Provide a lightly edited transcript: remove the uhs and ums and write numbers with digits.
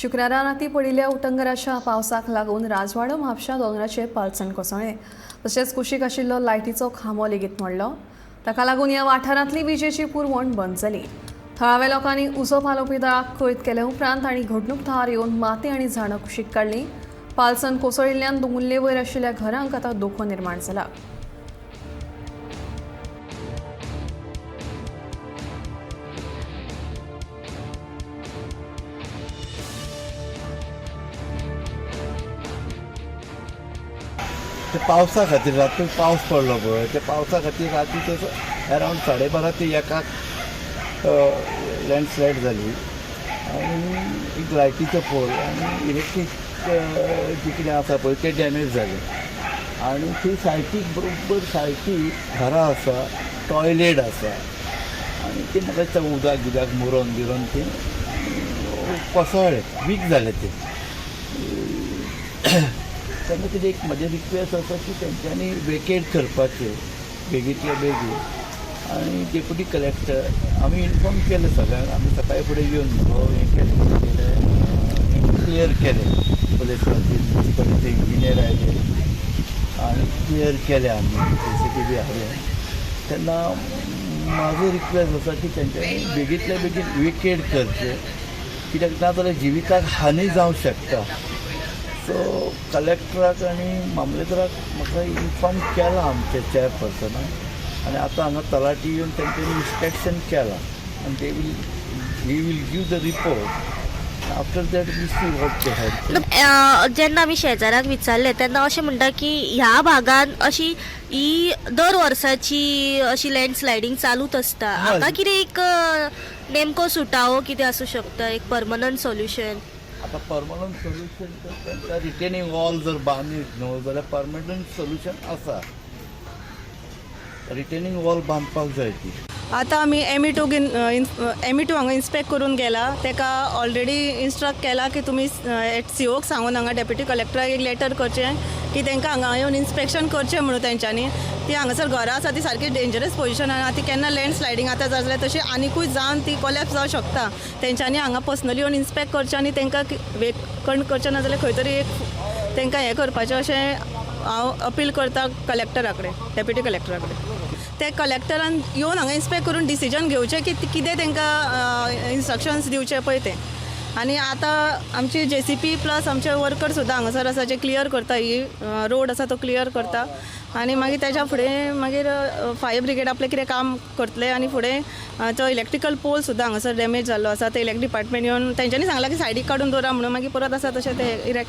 शुक्रारा राती पडिल्ल्या उटंगराच्या पावसाक लागून राजवाडो म्हापशा दोंगराचेर पालसण कोसळ्ळें. तशेंच कुशीक आशिल्लो लायटीचो खांबो लेगीत मोडलो. ताका लागून ह्या वाठारांतली विजेची पुरवण बंद जाली. थळाव्या लोकांनी उजो पालोवपी दळाक कळीत केले उपरांत तांणी घडणूक थळार येवन माती आनी झाडां कुशीक काडली. पालसण कोसळिल्ल्यान दोंगुल्ले वयर आशिल्ल्या घरांक आतां धोको निर्माण जाला. ते पावसा खातीर राती पावस पडलो पळय, ते पावसा खातीर राती तसो अरावंड 12:30 ते 1 लँडस्लायड जाली आनी एक लायटीचो पोल आनी इलेक्ट्रीक जी कितें आसा पळय ते डॅमेज जाले. आनी थंय सायटीक बरोबर सायटीक घरां आसा, टॉयलेट आसा आनी ते म्हाका दिसता उदक बिदक मुरोन बिरोन ते कोसळ्ळें, वीक जालें तें. तेन्ना तेजें एक म्हजें रिक्वेस्ट आसा की तेंच्यांनी वेकेट करपाचें बेगींतल्या बेगीन. आनी डेप्युटी कलेक्टर आमी इन्फॉर्म केलें सगळ्यांक. आमी सकाळी फुडें येवन मुगो हें केलें, केलें, क्लियर केलें. पुलिसांचे म्युनिसिपालिटीचे इंजिनियर आयले आनी क्लियर केलें आमी, जेसीबी बी हाडलें. तेन्ना म्हाजो रिक्वेस्ट आसा की तेंच्यांनी बेगींतल्या बेगीन वेकेट करचें, कित्याक ना जाल्यार जिविताक हानी जावंक शकता. सो कलेक्टराक आनी मामलेदाराक म्हाका इन्फॉर्म केलां आमच्या चॅरपर्सनाक आनी आतां हांगा तलाटी येवन तेंच्यांनी इन्स्पेक्शन केलां आनी they will he will give the report. After that we see what they have. जेन्ना आमी शेजाऱ्याक विचारलें तेन्ना अशें म्हणटा की ह्या भागान अशी ही दर वर्साची अशी लँडस्लायडींग चालूच आसता. हय. हाका कितें एक नेमको सुटावो कितें आसूं शकता, एक परमनंट सोल्युशन? आतां परमनंट सोल्युशन तर तांकां रिटेनिंग वॉल जर बांदीत न्हू जाल्यार परमनंट सोल्युशन आसा. रिटेनिंग वॉल बांदपाक जाय ती. आतां आमी ME 2 हांगा इन्स्पेक्ट करून गेला. ताका ऑलरेडी इन्स्ट्रक्ट केला की तुमी सीओक सांगून हांगा डेप्युटी कलेक्टराक एक लेटर करचें की तांकां हांगा येवन इन्स्पेक्शन करचें म्हणून. तेंच्यांनी ती हांगासर घरां आसा ती सारकी डेंजरस पोजिशन आहा. ती केन्ना लँड स्लायडींग आतां जालें तशें आनिकूय जावन ती कोलॅप्स जावंक शकता. तेंच्यांनी हांगा पर्सनली येवन इन्स्पेक्ट करचें आनी तांकां वेकंट करचें, ना जाल्यार खंय तरी एक तांकां हें करपाचें अशें हांव अपील करता कलेक्टरा कडेन, डेप्युटी कलेक्टरा कडेन. ते कलेक्टरान येवन हांगा इन्स्पेक्ट करून डिसिजन घेवचें की कितें तांकां इन्स्ट्रक्शन्स दिवचे पळय तें. आनी आतां आमची जेसीबी प्लस आमचे वर्कर सुद्दां हांगासर आसा जे क्लियर करता, ही रोड आसा तो क्लियर करता. आनी मागीर तेज्या फुडें मागीर फायर ब्रिगेड आपलें कितें काम करतले. आनी फुडें तो इलेक्ट्रिकल पोल सुद्दां हांगासर डॅमेज जाल्लो आसा, ते इलेक्ट्रिक डिपार्टमेंट येवन तेंच्यांनी सांगलां की सायडीक काडून दवरा म्हणून, मागीर परत आसा तशें ते इरेक्ट.